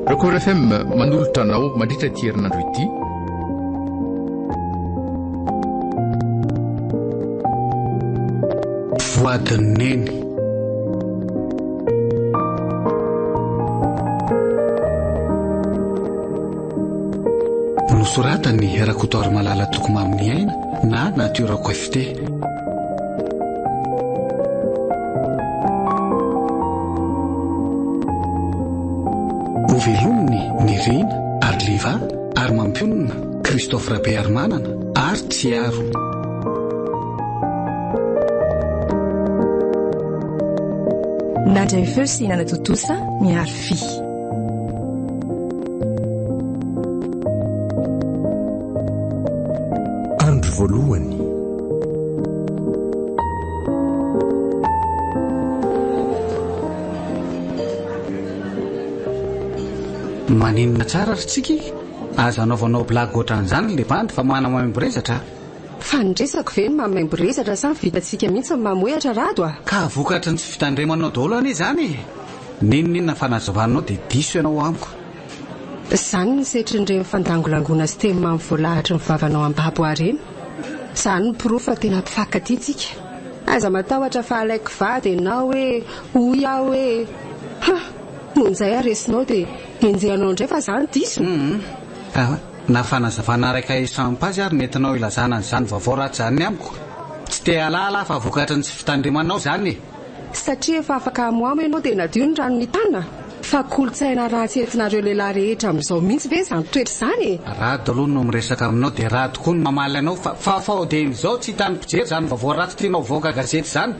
Record FM manolotra anao mandritra ity herinandro ity. Voadin'i Neny. Nosoratan'i Rakotoarimalala Tokomaminiaina na Natiorako FT. Hovelominy Nirina ary Liva ary Mampionona, Christophe Rabearimanana ary Tsiaro. Nandray feo sy nanatontosa ny Arfi. Andro voalohany. Maninona tsara ry Tsiky? Aza anaovanao blague ohatran'izany le bandy fa manamaimborezatra a! Fa ny resako ve no mamaimborezatra sa ny vitantsika mihitsy no mamohehatra Rado a? Ka vokatry ny tsy fitandremanao daholo anie izany e! N'inon'inona fanazavanao dia diso ianao amiko. Izany no setrin'ireny fandangolangoana sy teny mamy voalahatry ny vavanao ambabo ahy ireny. Izany no porofo fa tena mpifankatia tsika. Aza matahotra fa alaiko vady ianao hoe hoy aho hoe ha! Nony izay aho resinao dia enjehanao indray fa izaho no diso. Hum. Na fanazavana araka esampazy ary nentinao ilazana an'izany vaovao ratsy izany amiko. Tsy te hahalala aho fa vokatry ny tsy fitandremanao izany e! Satria efa afaka hamohamo ianao dia nadio ny rano nitana? Fa kolontsaina ratsy entinareo lehilahy rehetra amin'izao mihitsy ve izany toetra izany e? Rado aloha no miresaka aminao dia Rado koa no mamaly anao fa fafao dieny izao tsy hitan'ny mpijery izany vaovao ratsy tianao avoaka gazety izany.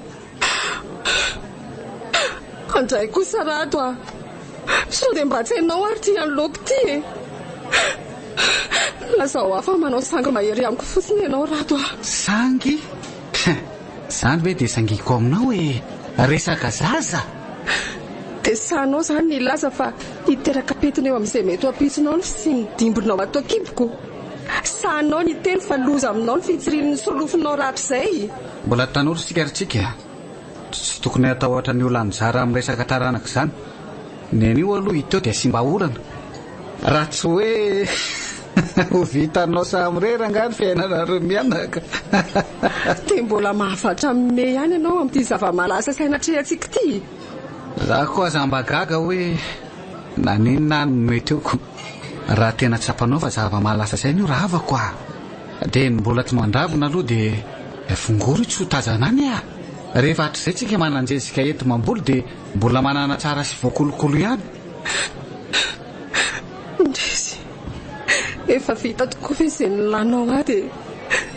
Andray kosa Rado a! Sao dia mba tsy hainao ary ity anoloako ity e! Lazao ahy fa manao sangy mahery amiko fotsiny ianao Rado a! Sangy? Izany ve dia sangiko aminao e! Resaka zaza! Dia sahinao izany ny hilaza fa hiteraka pentina eo amin'izay mety ho ampitsonao ny fisian'ny dimbinao ato an-kiboko? Sahinao ny hiteny fa loza aminao ny fitsirian'ny solofonao rahatrizay? Mbola tanora isika ry Tsiky a! Tsy tokony hatahotra ny ho lany zara amin'ny resaka taranaka izany. Ny anio aloha hita eo dia asiam-bahaolana. Raha tsy hoe ho vitanao samirery angaha ny fiainanareo mianaka. Dia mbola mahavatra mimehy ihany ianao amin'ity zava-mahalasa saina atrehantsika ity. Za koa aza mba gaga hoe naninona aho no mety eo ko. Raha tena tsapanao fa zava-mahalasa saina io rahavako a! Dia ny mbola tsy mandravona aloha dia vongory io tsy ho tazana any a! Rehefa hatrizay tsika manan-jezika ety mamboly dia mbola manana tsara sy voakolokolo ihany. Indrisy! Efa vita tokoa ve izay nilanao ahy dia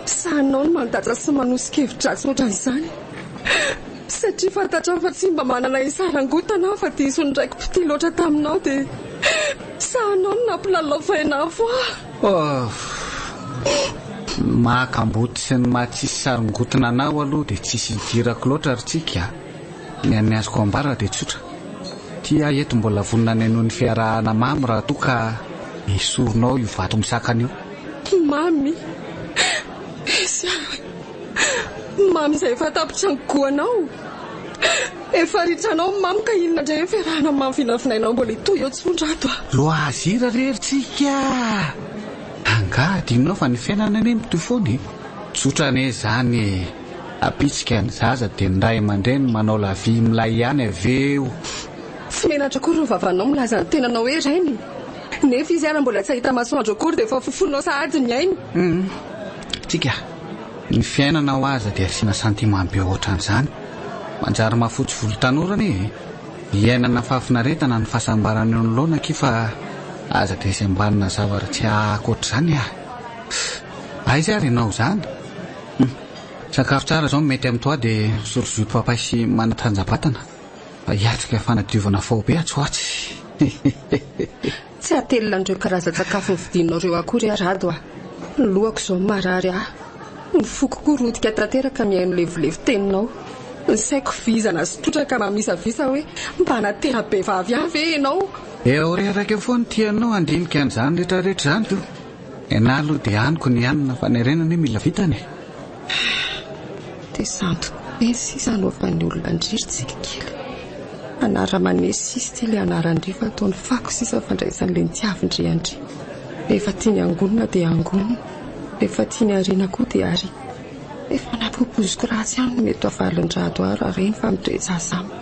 sahinao ny mandatsa sy manoso-kevi-dratsy ohatran'izany? Satria fantatrao fa tsy mba manana hisarangotana aho fa diso niraiki-pitia loatra taminao dia sahinao ny nampilalao fain'afo ahy. Oh! Ny maha kamboty sy ny maha tsisy saringotina anao aloha dia tsisy idirako loatra ry Tsiky a! Ny an'ny azoko ambara dia tsotra. Ty aho eto mbola vonona ny hanohy ny fiarahana mamy raha toa ka esorinao io vato misakana io. Mamy? Izy aho e! Mamy izay efa tapitra ny goanao. Efa ritranao ny mamy ka inona indray ny fiarahana mamy vinavinainao mbola hitohy eo tsondrato a! Loisir re ry Tsiky a! Angaha adinonao fa ny fiainana anie mitohy foana e! Tsotra anie izany e! Apitsika ny zaza dia ny ray aman-dreny manao la vie milay ihany avy eo. Tsy menatra akory ny vavanao milaza ny tenanao hoe rainy. Nefa izy ara mbola tsy hahita masoandro akory dia efa fofonao sahady ny ainy. Humm. Tsika, ny fiainana hoa aza dia asiana sentiment be ohatran'izany. Manjary mahafotsy volo tanora anie e. Iainana fahafinaretana ny fahasambarana eo anoloana akia fa aza dia sembanina zavatra tsy ahako ohatr'izany ah. Aiza ary ianao izany? Hum. Sakafo tsara izao no mety amin'ny toi dia misotro jus papay sy manatanja-batana fa hiatrika fanadiovana faobe atsy ho atsy. Tsy hatelina an'ireo karazan-tsakafo novidianao ireo akory aho Rado a! Ny lohako izao marary ahy. Ny foko koa rotika tanteraka mihaino levolevo teninao. Ny saiko vizana sy trotraka mamisavisa hoe mba natera-behivavy ahy ve ianao? Eo reraka eo foana ity ianao handinika an'izany rehetrarehetra izany ko. Enahy aloha dia haniko ny hanina fa ny harena anie mila vitana e. Dia santo be sisa anaovan'ny olona an-dry ry Tsiky kely. Anara-manesy sisa ity ilay anaran-dry fa ataony fako sisa ny fandraisan'ilay nitiavin-dry an-dry. Rehefa tiany hangonina dia hangonina, rehefa tiany hariana koa dia hariana. Efa nampoipoiziko ratsy ihany ny mety ho havalin-dRado ahy raha reny fa mitoe-jaza aminy.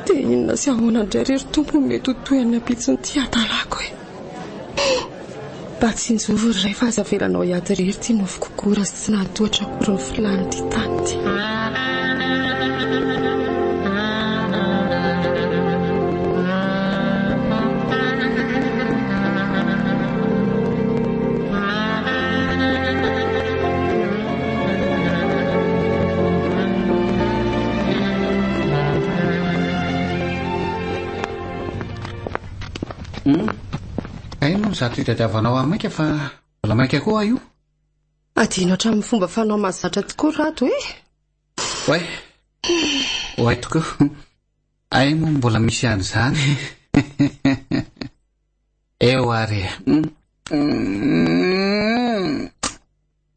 Dia inona sy ahoana indray re ry Tompo no mety ho tohin'ny ampitson'ity hadalako e? Mba tsinjovy ry Ray fa aza avelanao hiady irery ity nofoko gora sy tsy nahatohatra akory ny filàn'ity tany ity. Hum, hay moa izato itadiavanao ahy maika fa mbola maika koa aho io. Adino hatramin'ny fomba fanao mahazatra tokoa Rado e! Oay, oay tokoa. Hay moa mbola misy an'izany. Eo ary e.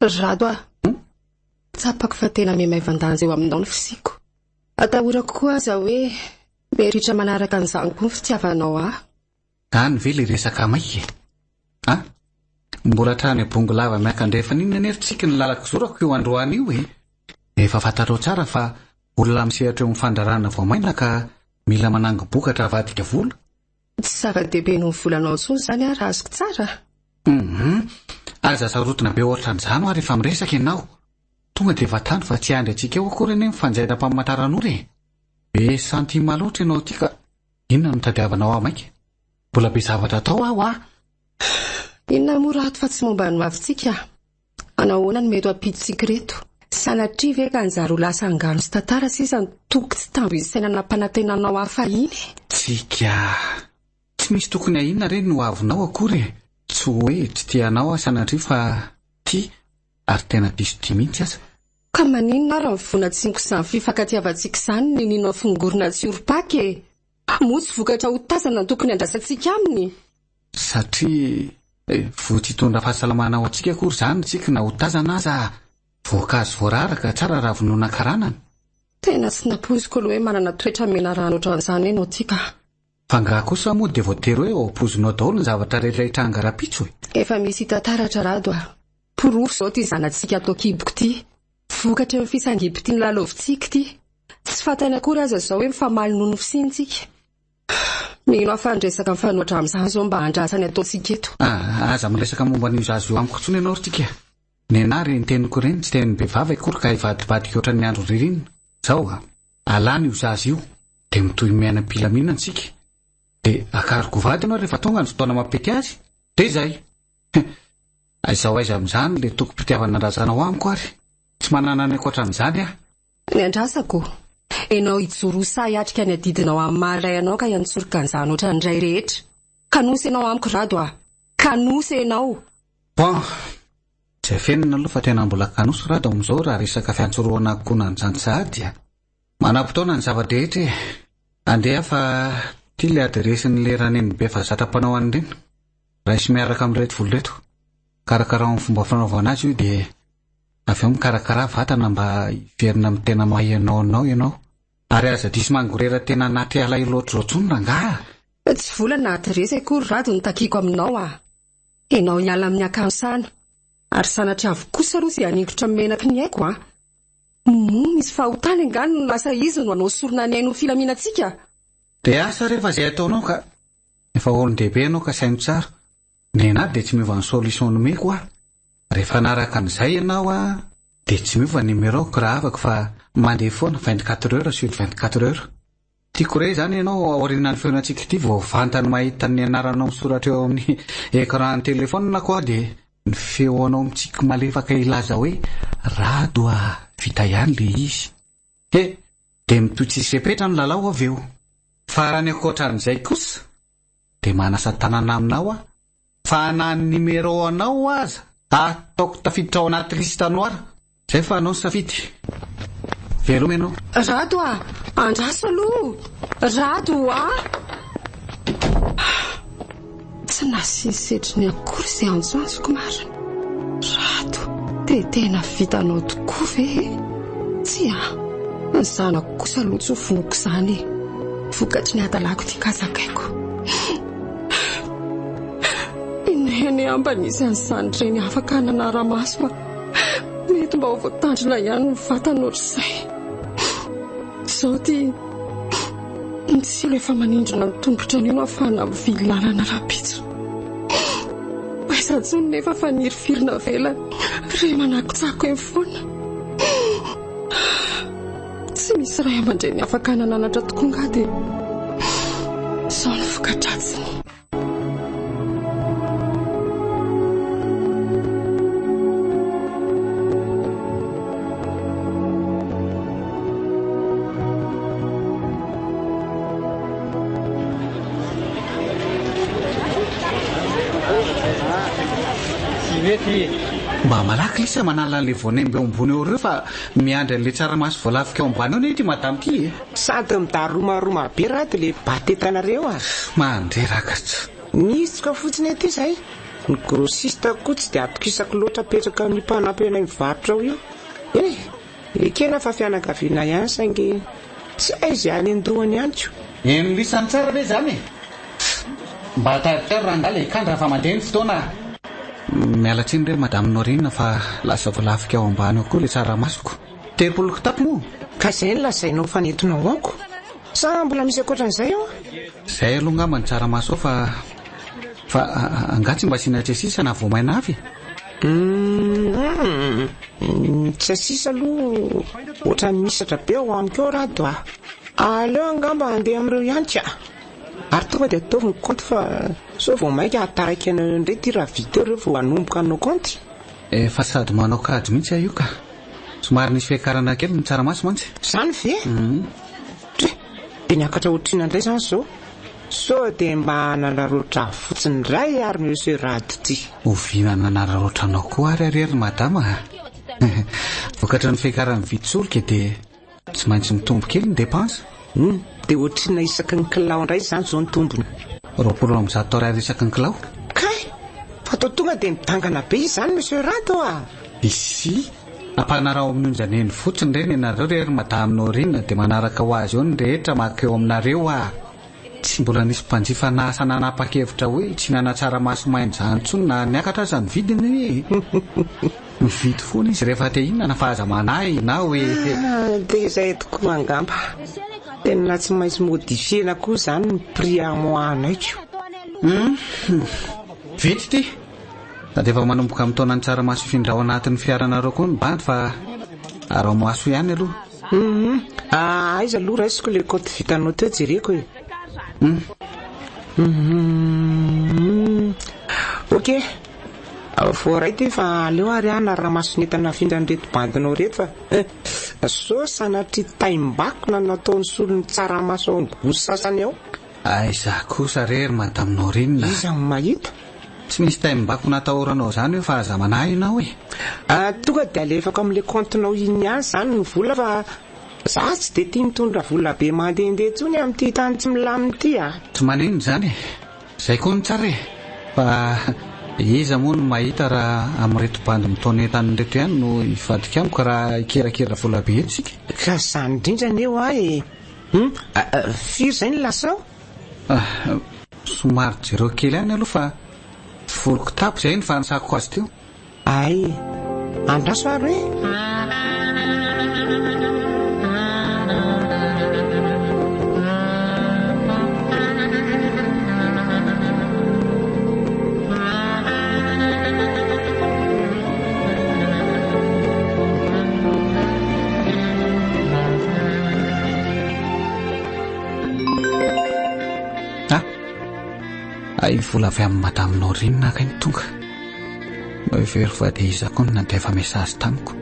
Rado a! Tsapako fa tena mihamaivan-danja eo aminao ny fisiako. Atahorako koa aza hoe miha-ritra manaraka an'izany koa ny fitiavanao ahy. Any ve ilay resaka maika e? A! Mbola hatrany Bongolava miakandrefana iny anie ry Tsiky ny lalan-kizorako io androany io e! Efa fantatrao tsara fa olona misehatra eo amin'ny fandrarana voamaina ka mila manangom-bokatra avadika vola. Tsy zava-dehibe noho ny volanao intsony izany aho raha azoko tsara? Hum! Aza sarotina be ohatran'izany hoa rehefa miresaka ianao. Tonga dia vatany fa tsy hiandry antsika eo akory anie ny fanjairam-pamantaranora e! Be santima loatra ianao ity ka! Inona no tadiavanao ahy maika? Mbola be zavatra atao aho ah! Inona moa rato fa tsy momba ny hoavintsika? Manahoana no mety ho ampidintsika ireto? Sanatria ve ka hanjary ho lasa angano sy tantara sisa ny toky tsy tambo isaina nampanantenanao ahy fahiny? Tsiky ah! Tsy misy tokony ahiana re ny hoavinao akory e! Tsy hoe tsy tia anao aho sanatria fa tia ary tena diso tia mihitsy aza. Ka maninona ary ny vonan-tsiniko izany fifankatiavantsika izany ninianao fongorina tsy orim-paka e? Moa tsy vokatra ho tazana no tokony andrasantsika aminy? Satria voa tsy hitondra fahasalamana ho antsika akory izany tsiky na ho tazana aza, voankazo voararaka tsara raha vonoina karanana. Tena tsy nampoiziko aloha hoe manana toetra menarana ohatran'izany ianao ity ka. Fa angaha kosa moa dia voatery hoe ao am-pozinao daholo ny zavatra rehetra hitranga rahampitso e? Efa misy hita taratra Rado a! Porofo izao ity zanatsika ato an-kiboko ity. Vokatry ny fisangim-pitia nolalaovintsika ity. Tsy fantany akory aza izao hoe mifamaly noho ny fisiantsika. Mino aho fa ny resaka mifanohitra amin'izany izao mba andrasany ataontsika eto. Ah, aza miresaka momba an'io zaza io amiko intsony ianao ry Tika. Nenà ireny teniko ireny tsy tenin'ny behivavy akory ka hivadibadika ohatran'ny andro ririnina. Zao a, alàna io zaza io dia mitohy miaina am-pilaminana isika. Dia akariko ho vady ianao rehefa tonga ny fotoana mampety azy. Dia izay. Aiza ho aiza amin'izany ilay tokim-pitiavana andrasanao amiko ary? Tsy manana ny ankoatran'izany aho. Ny andrasako? Ianao hijoro ho sahy hiatrika ny adidinao amin'ny maha ray anao ka hiantsoroka an'izany ohatran'ny ray rehetra. Kanosa ianao amiko Rado a! Kanosa ianao! Bon! Tsy afenina aloha fa tena mbola kanosa Rado amin'izao raha resaka fiantsorohana ankohonan'izany sahady a! Manam-potoana ny zava-drehetra e! Andeha fa ity ilay adiresin'ilay ranenibe fa zatra mpanao an'ireny. Raiso miaraka amin'ireto vola ireto. Karakarao amin'ny fomba fanaovana azy io dia avy eo mikarakarà vatana mba hiverina amin'ny tena maha ianao anao ianao. Ary aza diso mangorera tena anaty alahelo ohatr'izao intsony rangaha a! Tsy vola na adiresy akory Rado no takiako aminao a! Ianao hiala amin'ny hakanosana. Ary sanatria avokoa kosa aloha izay haningotra ny menaky ny aiko a! Moa misy fahotany angaha no lasa izy no hanao sorona ny ainy ho filaminantsika? Dia asa re fa izay ataonao ka! Efa olon-dehibe ianao ka saino tsara. Nenà dia tsy miova ny solution nomeko ah. Rehefa hanaraka an'izay ianao ah dia tsy miova ny numéro-ko rahavako fa mandeha foana 24 heures sur 24 heures. Tiako re izany ianao aorianan'ny feonantsika ity vao vantany mahita ny anaranao misoratra eo amin'ny écran ny téléphone-ko aho dia ny feonao mitsiky malefaka hilaza hoe Rado ah, vita ihany le izy. He! Dia mitohy tsisy fepetra ny lalao avy eo. Fa raha ny ankoatran'izay kosa dia manasa tanana aminao aho fa na ny numéro anao aza ataoko tafiditra ao anaty liste noire. Zay fa anao ny safidy. Veloma ianao. Rado a! Andraso aloha! Rado a! Tsy nasiany setriny akory izay antsoantsoko marina. Rado, dia tena vitanao tokoa ve e? Tsia. Ny zanako kosa aloha tsy ho vonoiko izany e. Vokatry ny hadalako ity ka zakaiko. I Neny mba nisy an'izany reny afaka nanara-maso fa mety mba ho voatandrina ihany ny vatany ohatr'izay. Izao ity ny tsilo efa manindrona ny tongotra anio no ahafahana mivily lalana rahampitso. Aiza intsony nefa fa ny hirifiry navela re manakotsako eny foana. Tsy misy ray aman-dreny afaka nananatra tokoa angaha dia izao ny voka-dratsiny. Mba malaky lisa manala an'ilay voanemba eo ambony eo ireo fa miandry an'ilay tsaramaso voalafika eo ambany eo anie ity madame ity e. Sady midaromaroma be rado le batetanareo a! Mandreraka tsy. Mihitsoka fotsiny aty izay. Ny grossiste koa tsy dia atokisako loatra apetraka amin'io mpanampy anay mivarotra ao io. Eny e, ekena fa fianakaviana ihany saingy tsy hay izay any an-dohany any ko. Henon'i lisany tsara ve izany e? Mba tarikaro rangahy le kandra fa mandeha ny fotoana a! Miala tsiny re madame Norine fa lasa voalafika ao ambany ao koa le tsaramasoko. 30 kitapo moa? Ka izay no lazainao fa nentinao ao ko? Sa mbola misy ankoatran'izay ao? Izay aloha angamba ny tsaramaso ao fa fa angaha tsy mba asiana tsiasisa na voamaina hafa e? Humm ny tsiasisa aloha ohatran'ny mihisatra be ao amiko ao Rado a! Aleo angamba handeha amin'ireo ihany ka! Ary tonga dia ataovy ny kaonty fa sao vao mainka hahataraiky anareo indray ity raha vita eo ireo vao hanomboka hanao kaonty. Efa sady manao kajy mihitsy aho io ka! Somary nisy fiakarana kely ny tsaramaso mantsy. Izany ve? Dry! Dia niakatra ohatrinona indray izany izao? Sao dia mba nanararaotra ahy fotsiny indray ary Monsieur Rado ity? Oviana nanararaotra anao koa ary ary ry madama a! Vokatry ny fiakaran'ny vidin-tsolika dia tsy maintsy mitombo kely ny dépense. Hum, dia ohatrinona isaky ny kilao indray izany izao ny tombony? 120 ariary isaky ny kilao. Kay! Fa toa tonga dia midangana be izany Monsieur Rado a! Ici, ampanaraho amin'ny onjaneny fotsiny ireny ianareo re ry Madame Norine dia manaraka ho azy eo ny rehetra maka eo aminareo ah! Tsy mbola nisy mpanjifa nahasa nanapa-kevitra hoe tsy nanatsaramaso maina izany intsony na niakatra aza ny vidiny e! Mividy foana izy rehefa te hihinana fa aza manahy na hoe. Ah, dia izay tokoa angamba. Tena tsy maintsy modifier-na koa izany ny prix amoahanay ko. Hum, vita ity. Sady efa manomboka mitaona ny tsaramaso hifindra ao anatin'ny fiaranareo koa ny bandy fa araho maso ihany aloha. Hum, ah, aiza aloha raisiko ilay kaoty vitanao teo jereko e. Hum. Hum. Ok. Voaray ity fa aleo ary aho hanara-maso ny entana afindran'ireto bandinao ireto fa eh, sao sanatria taim-bakona no nataony solon'ny tsaramaso ao amin'ny bosy sasany ao. Aiza kosa re ry Madame Norine a! Iza no mahita? Tsy misy taim-bakona atahoranao izany eo fa aza manahy ianao e! Ah, tonga dia alefako amin'ilay kaontinao iny ihany izany ny vola fa za tsy dia tia mitondra vola be mandehandeha intsony amin'ity tany tsy milamina ity a! Tsy maninona izany e! Izay koa no tsara e! Fa iza moa no mahita raha amin'ireto bandy mitaona entana ireto ihany no hivadika amiko raha hikirakira vola be eto isika? Ka izany indrindra anie hoa e! Hum, firy izay ny lasa ao? Ah, somary jereo kely ihany aloha fa folo kitapo izay ny fanisako azy teo. Ay, andraso ary e! Ah! Hay vola avy amin'i Madame Norine kay no tonga. Noheveriko fa dia iza koa no nandefa message tamiko.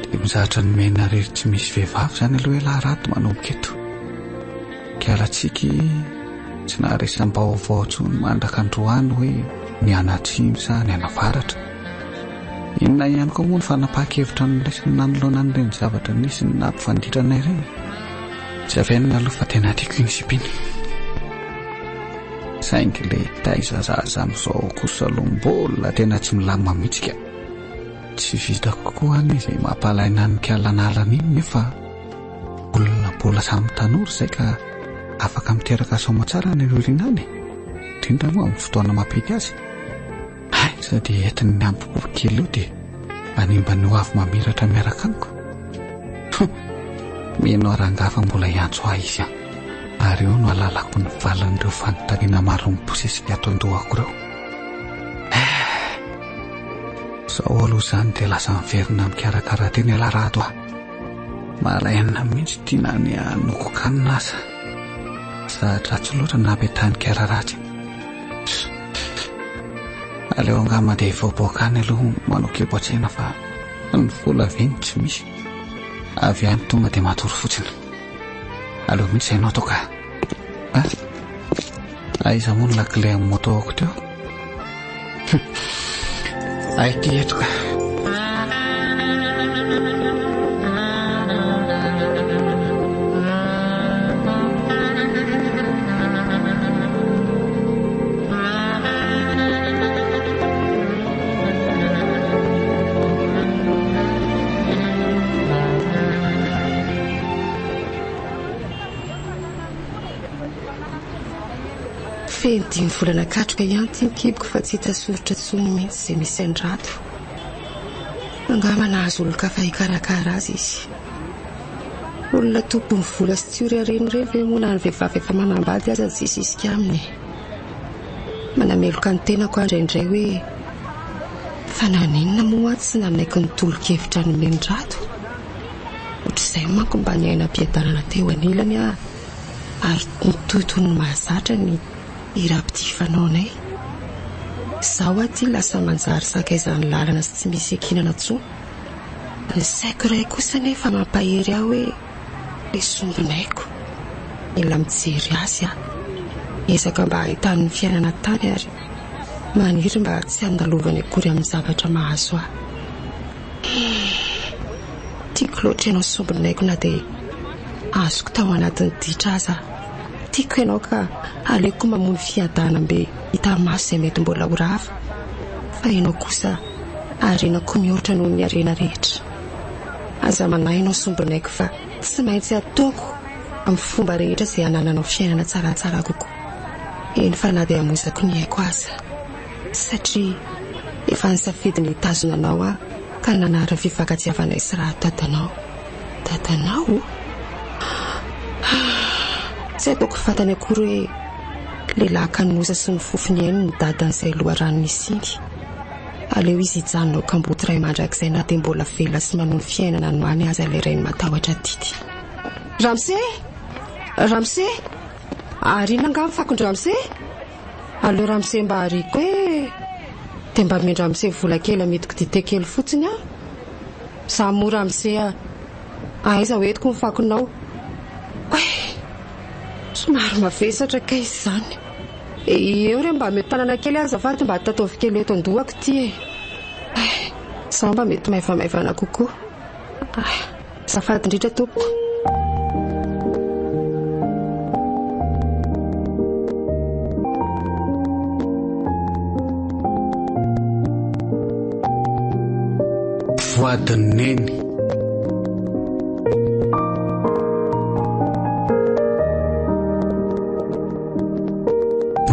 Dia mizatra ny mena irery tsy misy vehivavy izany aloha ialahy rato manomboka eto. Kialatsiky tsy naharesam-baovao intsony mandraka androany hoe ny anatsimo sa ny anavaratra. Inona ihany koa moa ny fanapahan-kevitra noraisiny nanoloana an'ireny zavatra nisy nampifanditra anay ireny? Tsy afenina aloha fa tena tiako iny sipa iny. Saingy ilay taiza zaza amin'izao kosa aloha mbola tena tsy milamina mihitsy ka. Tsy vitako koa anie izay mampalaina an'i Kalanalana iny nefa olona mbola samy tanora izay ka afaka miteraka soamatsara any aoriana any e. Indrindra moa amin'ny fotoana mampety azy. Hay, sady entiny ny ampopoky kely eo dia hanimba ny hoavy mamiratra miaraka amiko. Hum, mino aho rangahy fa mbola hiantso ahy izy an. Ary eo no halalako ny valin'ireo fanontaniana maro mibosesika ato an-dohako ireo. Eh! Zao aloha izany dia lasa miverina mikarakara tena ialahy Rado a. Malaina mihitsy ity na ny hanokokanina aza. Zatra-dratsy loatra ny nampitahan'i Kara ratsy. Aleo angaha mandeha hivoaboaka any aloha manao kibo an-tsena fa ny vola ve no tsy misy. Avy any tonga dia matory fotsiny. Aleo mihitsy ianao ato ka. A? Aiza moa ny lakile amin'ny moto-ako teo? Ay ty eto ka. Feno dimy volana katroka ihany ity ny kiboko fa tsy hita soritra intsony mihitsy izay misy an'i Rado. Angamba nahazo olon-kafa hikarakara azy izy. Olona tompon'ny vola sy tsy ory harena ireny ve moa na ny vehivavy efa manambady aza tsy hisisika aminy e. Manameloka ny tenako aho indraindray hoe fa naninona moa aho tsy nanaiky ny tolo-kevitra nomen'i Rado? Ohatr'izay manko mba niaina am-piadanana teo anilany aho. Ary nitohy toy ny mahazatra ny hiram-pitia fanaonay. Izaho aty lasa manjary sakaizan'ny lalana sy tsy misy iankinana intsony. Ny saiko iray kosa anefa mampahery ahy hoe ilay sombinaiko. Mila mijery azy aho. Miezaka mba hahitany ny fiainana tany ary maniry mba tsy handalovany akory amin'ny zavatra mahazo ahy. Tiako loatra ianao sombinaiko na dia azoko tao anatin'ny ditra aza. Tiako ianao ka aleoko mamono fiadanam-be hita maso izay mety mbola ho rava. Fa ianao kosa harenako mihoatra noho ny harena rehetra. Aza manahy ianao sombinaiko fa tsy maintsy ataoko amin'ny fomba rehetra izay hanananao fiainana tsaratsara kokoa. Eny fa na dia hamoizako ny aiko aza. Satria efa nisafidy ny hitazona anao aho ka nanary ny fifankatiavanay sy raha dadanao. Dadanao? Tsy ataoko fantany akory hoe lehilahy kanosa sy mifofo ny ainy ny dadan'izay loharano nisiany. Aleo izy hijanona ho kamboty ray mandrakizay na dia mbola velona sy manohy ny fiainana any ho any aza ilay rainy matahotra adidy. Ramose! Ramose! Ariana angaha ny fakon-dRamose? Aleo ramose mba ariako e! Dia mba amen-dramose vola kely amidiko dite kely fotsiny aho. Za moa ramose a! Aiza ho entiko ny fakonao? Oay! Somary mavesatra kay izany. Eo re mba ameo tanana kely aho azafady mba tataovy kely eto an-dohako ity e! Ay! Izao mba mety maivamaivana kokoa. Ay! Azafady indrindra tompoko. Voadin'i Neny.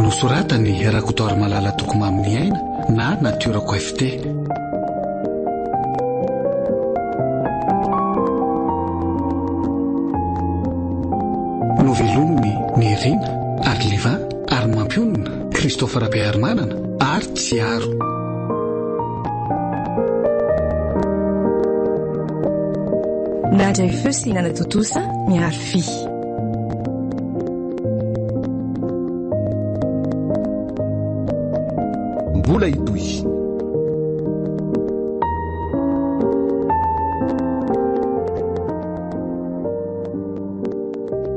Nosoratan'i Rakotoarimalala Tokomaminiaina na Natiorako FT. Novelominy Nirina ary Liva ary Mampionona, Christophe Rabearimanana ary Tsiaro. Nandray feo sy nanatontosa Mihary Fy. Mbola hitohy.